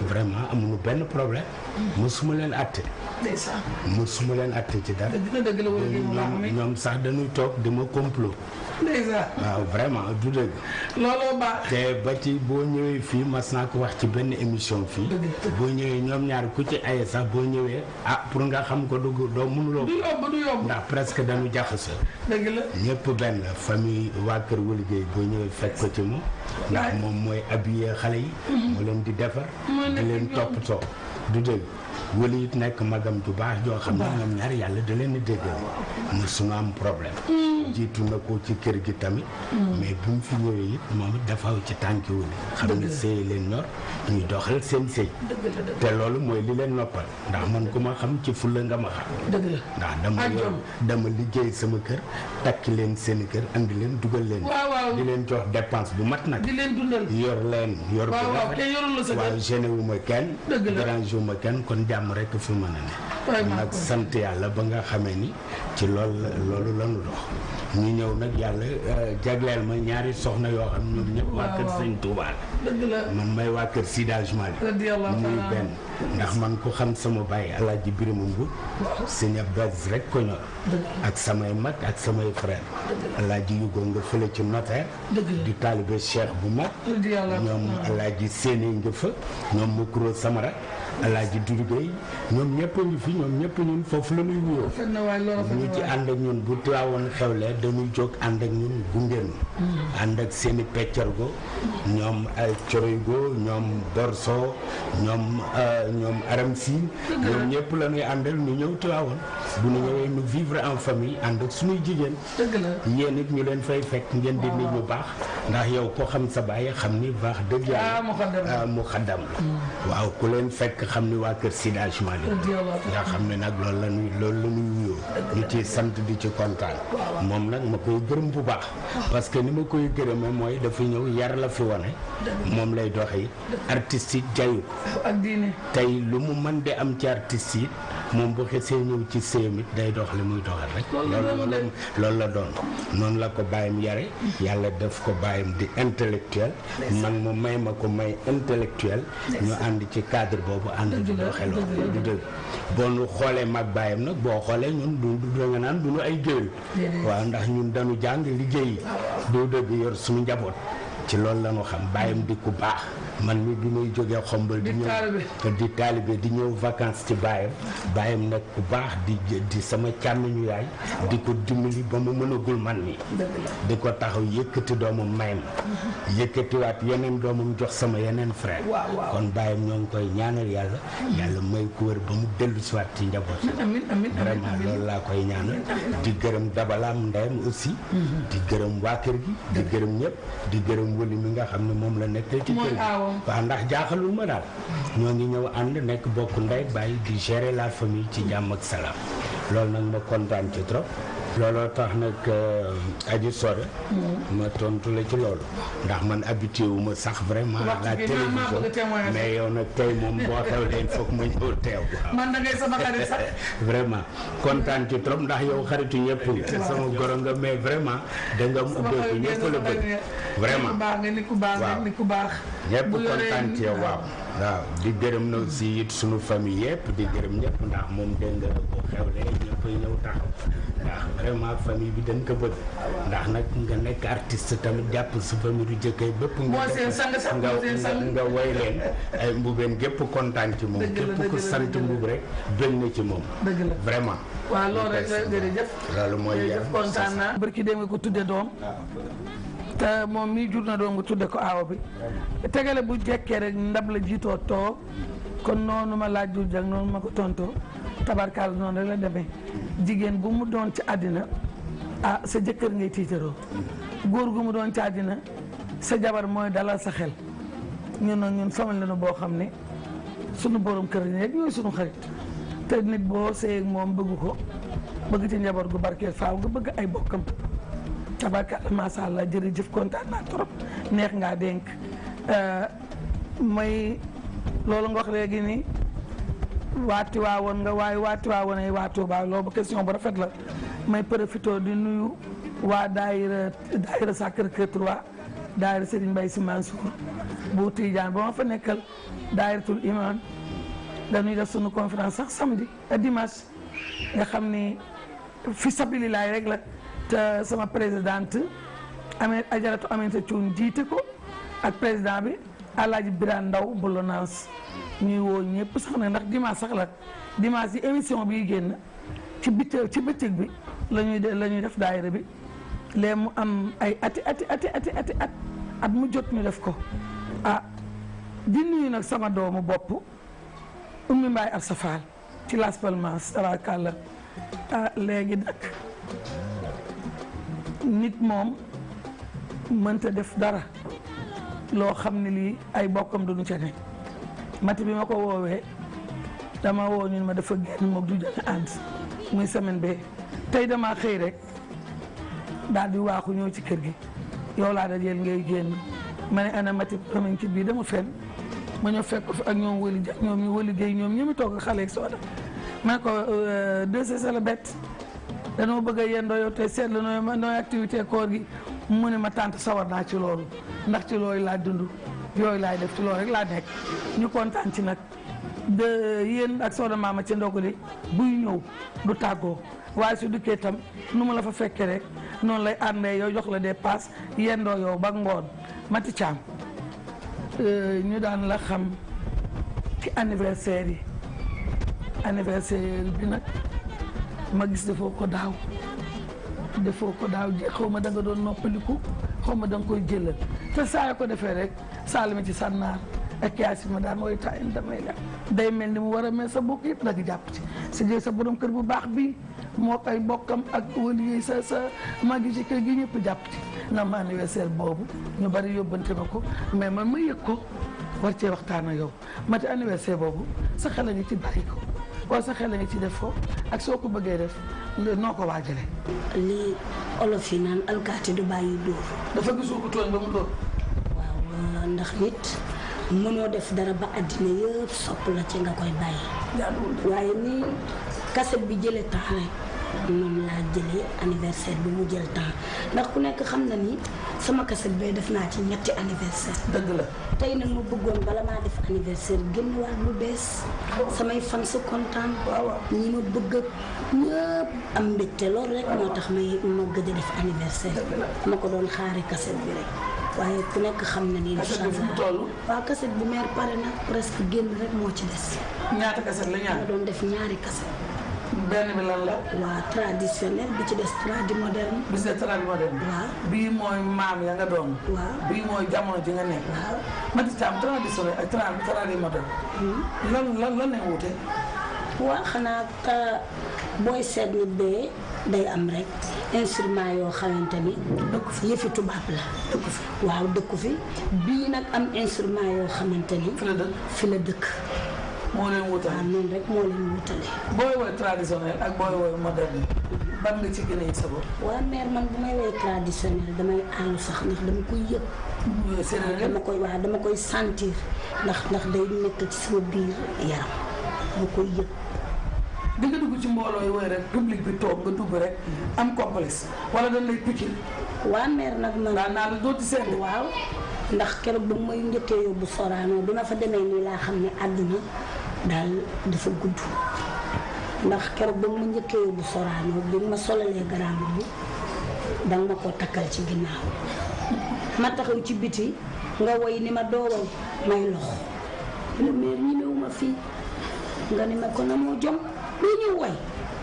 vraiment amuñu benn problème mosuma leen atte mosuma leen atte ci dara ñoom sax dañuy toog di ma complot waaw vraiment du dëgg looloo baax te ba ci boo ñëwee fii mas naa ko wax ci benn émission fii boo ñëwee ñoom ñaar ku ci aye sax boo ñëwee pour nga xam ko doo mënuloo du yomb ndax presque dañu jaxase dëgg la ñëpp benn famille waa kër Wally Gueye boo ñëwee fekk ko ci moom ndax moom mooy habillé xale yi moo leen di defar di leen toppatoo du dëgg Wally it nekk magam ju baax joo xam ne ñoom ñaar yàlla da leen a déggal mu suñu am problème jiitu na ko ci kër gi tamit mais bu mu fi ñëwee it moom it dafa aw ci tànki Wally xam ne sëy leen ñor ñuy doxal seen sëy te loolu mooy li leen noppal ndax man ku ma xam ci fulla nga ma xam ndax dama liggéey sama kër takki leen seen kër andi leen dugal leen di leen jox dépense bu mat nag di leen dundal yor bu rafet waaw gêné wu ma kenn dérange wu ma kenn kon jàmm rek fi mën a ne nag sant yàlla ba nga xamee ni ci loolu lanu dox ñu ñëw nag yàlla jagleel ma ñaari soxna yoo xam ñoom ñëpp waa kër Sëñ Tuubaa la man may waa kër Seydi Hadji Malick muy benn ndax man ko xam sama baay Alaaji Birima Mbuub Sëñ Abdou Aziz rek ko ñor ak samay mag ak samay frère Alaaji Yugo nga fële ci notaire di taalibe Cheikh bu mag ñoom Alaaji Séné nga fa ñoom Mukro Samara Alaaji Doudou Gueye ñoom ñëpp a ngi fi ñoom ñëpp ñun foofu la ñuy wuyoo ñu ci ànd ak ñun bu Tiwaawoon xewle dañuy jóg ànd ak ñun gungeen ànd ak seeni peccargo ñoom ay coroygo ñoom Borso ñoom Aram Siin ñoom ñëpp la ñuy àndal ñu ñëw Tiwaawoon bu ñu ñëwee ñu vivre en famille ànd ak suñuy jigéen yéen it ñu leen fay fekk ngeen di nit ñu baax ndax yow ko xam sa baay xam ni baax dëgg yàlla mu xaddam la waaw ku leen fekk xam ni waa kër Seydi Hadji Malick nga xam ne nag loolu la ñuy wuyoo ñu ci sant di ci kontaan moom nag ma koy gërëm bu baax parce que ni ma koy gërëmee mooy dafa ñëw yar la fi wane moom lay doxee artistes yi jayu ko tey lu mu mën di am ci artistes yi moom bu xesee ñëw ci séyam it day dox li muy doxal rek loolu la doon noonu la ko bàyyam yare yàlla def ko bàyyam di intellectuel man mu may ma ko may intellectuel ñu ànd ci cadre boobu ànd di doxe loolu du dëgg boo nu xoolee mag bàyyam nag boo xoolee ñun du nga naan duñu ay géwél waaw ndax ñun dañu jàng liggéey du dëgg yor suñu njaboot ci loolu la ñu xam bàyyam di ku baax man mi bi muy jógee xombal di ñëw di taalibe di ñëw vacances ci bàyyam nag ku baax di sama càmmiñu yaay di ko dimbali ba mu mënagul man mi di ko taxaw yëkkati doomam may ma yëkkatiwaat yeneen doomam jox sama yeneen frère kon bàyyam ñoo ngi koy ñaanal yàlla may ko wër ba mu dellu si waat ci njaboot vraiment loolu laa koy ñaanal di gërëm dabalaam ndeyam aussi di gërëm waa kër gi di gërëm ñëpp di gërëm Wally mi nga xam ne moom la nekk ci kër gi waaw ndax jaaxalul ma daal ñoo ngi ñëw ànd nekk bokk ndey bàyyi di gérer la famille ci jàmm ak salaam loolu nag ma kontaan ci trop looloo tax nag Adji Soda ma tontu la ci loolu ndax man habitué wu ma sax vraiment la télévision mais yow nag tey moom boo xewlee il faut que ma ñëw teew man da ngay sama xarit sax vraiment kontaan ci trop ndax yow xaritu ñëpp nga sama goro nga mais vraiment da nga am ubbeeku ñëpp la bëgg vraiment ni ku baax ñëpp kontaan ci yow waaw di gërëm na aussi it sunu famille yëpp di gërëm ñëpp ndax moom dégg nga boo xewlee ñëpp ñëw taxaw ndax vraiment famille bi dañ ko bëgg ndax nag nga nekk artiste tamit jàpp sa famille du jëkkee bépp nga woy leen ay mbubeen gépp kontaan ci moom képp ku sant mbub rek bëgg na ci moom vraiment waaw loolu rek la jërëjëf loolu mooy jërëjëf kontaan naa barki dee nga ko tudde doom te moom mii jur na doom nga tudde ko aawa bi tegale bu jekkee rek ndab la jiitoo toog kon noonu ma laaj jur jag noonu ma ko tontoo tabarkaal noonu rek la demee jigéen bu mu doon ci àddina sa jëkkër ngay tiitaroo góor gu mu doon ci àddina sa jabar mooy dalal sa xel ñun famille lañu boo xam ne sunu borom kër yi rek ñooy sunu xarit te nit boo seeg moom bëgg ko bëgg ci njaboot gu barkeel faaw nga bëgg ay bokkam tabarkaal macha allah jërëjëf kontaan naa trop neex ngaa dénk may loolu nga wax léegi ni waati waawoon nga waaye waati waawoon ay waa Touba loolu ba question bu rafet la may profité di nuyu waa daayira Sacré-Cœur 3 daayira Serigne Mbaye Sy Mansour bu Tijaan ba ma fa nekkal daayiratul iman dañuy def sunu conférence sax samedi ak dimanche nga xam ni fi sabilillaay rek la te sama présidente Ajaratu Aminata Thioune jiite ko ak président bi Alaaji Birane Ndaw bu LONASE ñuy woo ñëpp sax na ndax dimanche sax la dimanche yi émission bi génn ci bëccëg bi la ñuy def daayira bi léegi mu am ay ati at mu jot ñu def ko di nuyu nag sama doomu bopp Oumy Mbaye Absa Fall ci Las Palmas tabaarkalla léegi nag nit moom mënta def dara loo xam ne lii ay bokkam duñu ca ne mati bi ma ko woowee dama woo ñun ma dafa génn moom du jënd ànd muy semaine bee tey dama xëy rek daal di waaxu ñëw ci kër gi yow laa dajeel ngay génn ma ne ana mati amañ ci bii dama fenn ma ñëw fekk ko fi ak ñoom wëli ja ñoom ñu wëli géey ñoom ñëmi toog xale ak sooda ma ne ko 2C la bett danoo bëgg a yendoo yow tey seetlu nooy activité koor gi mu ne ma tànt sawar naa ci loolu ndax ci loolu laa dund yooyu laay def ci loolu rek laa nekk ñu kontaan ci nag de yéen ak sooda maama ci ndogu li buy ñëw du tàggoo waaye su dikkee tam nu mu la fa fekkee rek noonu lay àndee yow jox la dépasse yendoo yow ba ngoon Mati Thiam ñu daan la xam ci anniversaire bi nag ma gis defoo ko daaw ji xaw ma da nga doon noppaliku xaw ma da nga koy jëlal te saa yoo ko defee rek saalima ci sànnaar ak yaasi ma daan mooy tayin damay la day mel ni mu war a mel sa bokk yëpp dagg jàpp ci si jëy sa borom kër bu baax bi moo ay bokkam ak wëli sa magi ci kër gi ñëpp jàpp ci na ma anniversaire boobu ñu bari yóbbante ma ko mais man ma yëg ko war cee waxtaan ak yow mati anniversaire boobu sa xel a ngi ci bàyyi ko wala sa xel a ngi ci def ko ak soo ko bëggee def noo ko waajale li olof yi naan alkaati du bàyyi dóor dafa gisul ko tooñ ba mu dóor waaw ndax nit mënoo def dara ba àddina yëpp sopp la ci nga koy bàyyi waaye ni kaset bi jële temps rek noonu laa jëlee anniversaire bi mu jël temps ndax ku nekk xam na ni sama kaset bee def naa ci ñetti anniversaire dëgg la tey nag ma bëggoon bala maa def anniversaire génn waat lu bees samay fan sa kontaan ñi ma bëgg ñëpp am mbégte loolu rek moo tax ma gëj a def anniversaire ma ko doon xaare kaset bi rek waaye ku nekk xam na ni incha allah waaw kaset bu meer pare na presque génn rek moo ci des ñaata kaset la ñaar ma doon def ñaari kaset benn bi lan la waaw traditionnel bi ci des tradi moderne bi ci des tradi moderne waaw bii mooy maam ya nga doon waaw bii mooy jamono ji nga nekk waaw Mati Thiam traditionnel ak tradi moderne lan lañ wute waaw xanaa booy seet ni bee day am rek instrument yoo xamante ni dëkku fi yëfi tubaab la dëkku fi waaw dëkku fi bii nag am instrument yoo xamante ni fi la dëkk moo leen wutale waaw noonu rek moo leen wutale booy woy traditionnel ak booy woy moderne ban nga ci gën a yëg sa bopp waaw mère man bu may woy traditionnel damay àllu sax ndax dama koy yëg dama koy sentir ndax day nekk ci sama biir yaram dama koy yëg di nga dugg ci mbooloo yi woy rek public bi toog nga dugg rek am complexe wala dañ lay piqué waa mère nag man daan naa la dooti seen waaw ndax keroog ba may njëkkee yóbbu Sorano bi ma fa demee nii laa xam ne àdduna daal dafa gudd ndax keroog ba ma njëkkee yóbbu Sorano bi ma solalee garaam bi danga ma ko takkal ci ginnaaw ma taxaw ci biti nga woy ni ma doowal may lox le maire ñimewu ma fii nga ni ma ko na moo jom lii ñu woy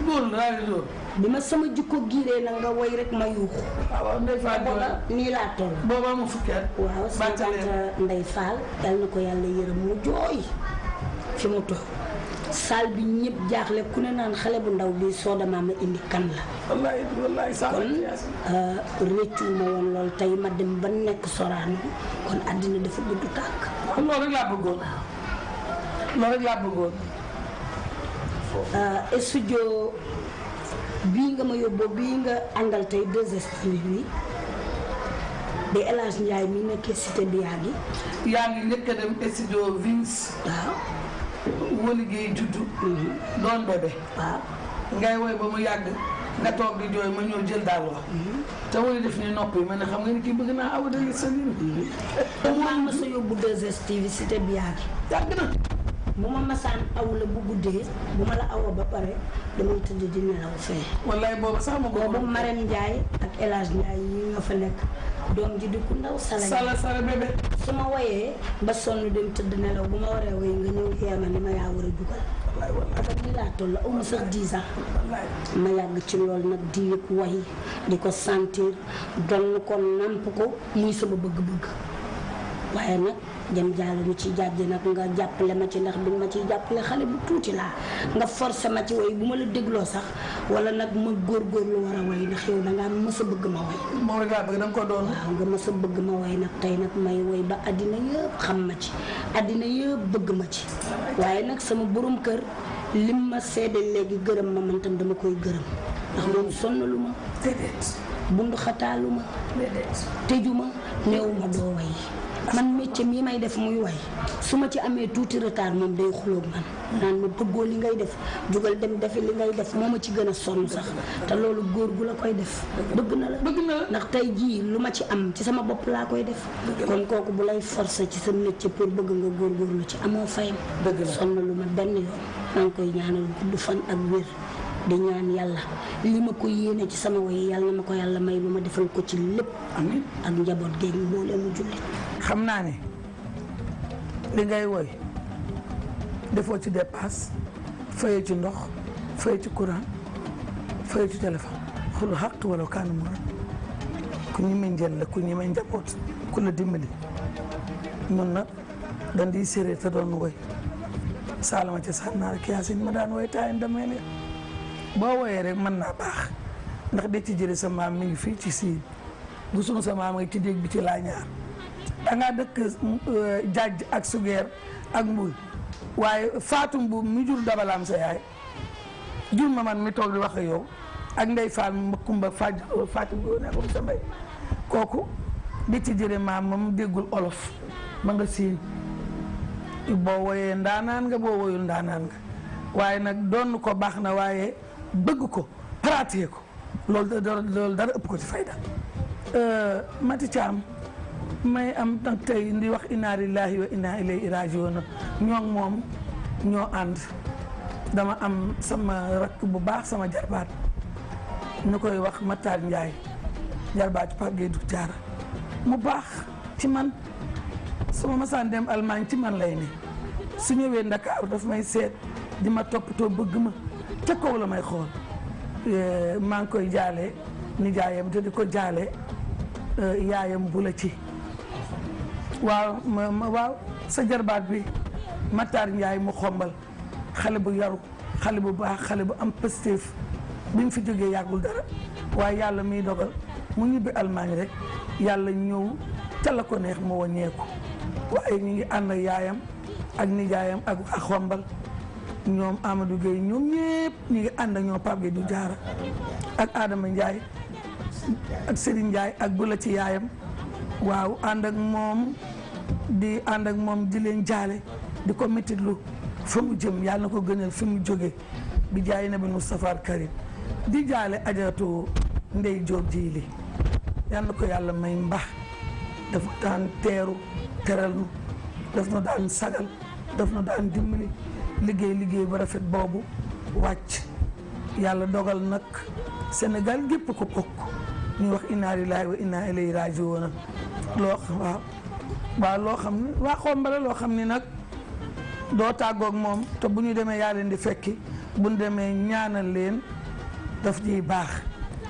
loolu daal di loolu bi ma sama jikko giiree na nga woy rek ma yuuxu waaw Ndeye Fall booba nii laa toll booba ma fukki at waaw sama tante Ndeye Fall yal na ko yàlla yërëm mu jooy fi mu toog saal bi ñëpp jaaxle ku ne naan xale bu ndaw bi soo damaa ma indi kan la wallaay kon réccu ma woon loolu tey ma dem ba nekk Sorano kon àddina dafa gudd tàkk loolu rek laa bëggoon studio bii nga ma yóbboo bii nga àndal tey 2STV bi di El Hadj Ndiaye mi nekkee cité bi yaa ngi njëkk a dem studio Vince waaw wëli géey juddu doon bébé waaw ngay woy ba mu yàgg nga toog di jooy ma ñëw jël daal wax te way def ni noppi ma ne xam nga ni kii bëgg naa awa dali sa lin maa ma sa yóbbu 2STV cité bi yàgg na bu ma masaan aw la bu guddee bu ma la awoo ba pare damay tëdd di nelaw fee wallaay booba sax ma boobu Marème Ndiaye ak El Hadj Ndiaye yi nga fa nekk doom ji di ku ndaw sala bébé su ma woyee ba sonn dem tëdd nelaw bu ma waree woy nga ñëw yeema ni ma yaa war a dugal parce que nii laa toll amu sax 10 ans ma yàgg ci loolu nag di yëg way di ko sentir doon ko namp ko muy sama bëgg-bëgg waaye nag jëm jàll ñu ci jàjj nag nga jàppale ma ci ndax bi ma ciy jàppale xale bu tuuti laa nga forcé ma ci way bu ma la dégloo sax wala nag ma góorgóorlu war a way ndax yow da ngaa mës a bëgg ma way moom rek laa bëgg danga ko doon waaw nga mës a bëgg ma way nag tey nag may way ba àddina yëpp xam ma ci àddina yëpp bëgg ma ci waaye nag sama borom kër lim ma seede léegi gërëm ma man tam dama koy gërëm ndax moom sonnalu ma déedéet bundu xataalu ma déedéet tëju ma néew ma doo way man métier mii may def muy way su ma ci amee tuuti retard moom day xuloog man naan ma bëggoo li ngay def jugal dem defi li ngay def moo ma ci gën a sonn sax te loolu góor gu la koy def bëgg na la ndax tey jii lu ma ci am ci sama bopp laa koy def kon kooku bu lay forcer ci sa métier pour bëgg nga góorgóorlu ci amoo fayam sonn lu ma benn yoon maa ngi koy ñaanal gudd fan ak wér di ñaan yàlla li ma ko yéene ci sama way yàlla na ma ko yàlla may ba ma defal ko ci lépp amiin ak njaboot géeg mboolee mu jullit xam naa ne li ngay woy defoo ci dépasse fayee ci ndox fayee ci courant fayee ci téléphone xulu xaq wala kaanu mu ku ñi may njël la ku ñi may njaboot ku la dimbali mun na dan di séeréer te doon woy saalama ci sànnaar ki yaasin ma daan woy taayin damay ne boo woyee rek mën naa baax ndax de ci jëre sa maam mi ngi fii ci siin bu sunu sa maam ngi ci déeg bi ci laa ñaar dangaa dëkk jajj ak sugeer ak mbuy waaye Fatou Mbuub mi jur dabalaam sa yaay jur ma man mi toog di wax ak yow ak ndey faal ma kumba Fatou Mbuub nekkoon sa mbay kooku di ci jëre maam moom déggul olof ma nga siin boo woyee ndaanaan nga boo woyul ndaanaan nga waaye nag doon ko baax na waaye bëgg ko pratiquer ko loolu dara ëpp ko ci fayda Mati Thiam may am nag tey ndi wax inna lillahi wa inna ilayhi rajiun ñoo moom ñoo ànd dama am sama rakk bu baax sama jarbaat ñu koy wax Matar Ndiaye jarbaat Pape Gueye du Jaara mu baax ci man su ma masaan dem Allemagne ci man lay ne su ñëwee Ndakaaru daf may seet di ma toppatoo bëgg ma ca kaw la may xool maa ngi koy jaale nijaayam te di ko jaale yaayam bu la ci waaw waaw sa jarbaat bi Matar Ndiaye mu xombal xale bu yaru xale bu baax xale bu am pëstéef bi mu fi jógee yàggul dara waaye yàlla miy dogal mu ñibbi Allemagne rek yàlla ñëw ca la ko neex mu wàññeeku waaye ñu ngi ànd ak yaayam ak nijaayam ak waa xombal ñoom Amadou Gueye ñoom ñëpp ñu ngi ànd ak ñoom Pape Gueye du Jaara ak Adama Ndiaye ak Serigne Ndiaye ak bu la ci yaayam waaw ànd ak moom di leen jaale di ko mettitlu fa mu jëm yàlla na ko gënal fi mu jóge bi jaay na bi Moustapha al Karim di jaale ajatu Ndey Jóob Jiili yàlla na ko yàlla may mbax dafa daan teeru teral nu daf na daan sagal daf na daan dimbali liggéey ba rafet boobu wàcc yàlla dogal nag Sénégal gépp ko bokk ñu wax inna lillahi wa inna ilayhi rajiun loo xam ne waa xombale loo xam ni nag doo tàggoog moom te bu ñu demee yaa leen di fekki bu ñu demee ñaanal leen daf jiy baax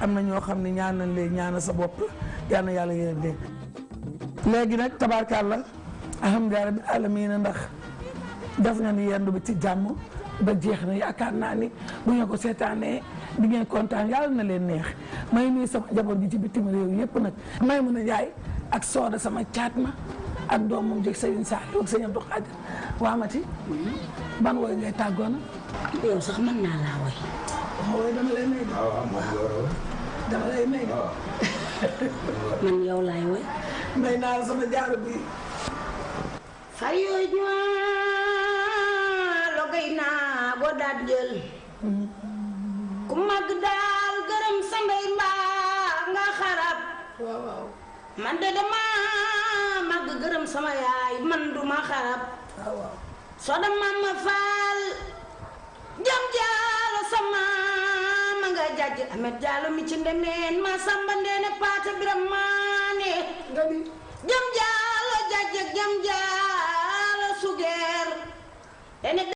am na ñoo xam ne ñaanal leen ñaanal sa bopp yal na yàlla yërëm leen léegi nag tabaarkàlla alhamdulilah rabbil aalamiina ndax def na ni yendu bi ci jàmm ba jeex na yaakaar naa ni bu ngeen ko seetaanee di ngeen kontaan yàlla na leen neex may nuyu sama njaboot gi ci bitim réew yëpp nag may mën a jaay ak sooda sama caat ma ak doomam jëg Serigne Saliou ak Serigne Abdou Khadir waa Mati ban woy ngay tàggoona yow sax mën naa laa woy woy dama lay may dama lay may man yow laay woy may naa la sama jaaro bi far yooyu ñoo logay naa boo daat jël ku mag daal gërëm man de dama màgg gërëm sama yaay man duma xarab soo da mama faal jam jaalo sama ma nga jàjj amet jaalo mi ci ndemeen ma samba ndeene paata biram maane jam jaalo jàjj jam jaalo sugeer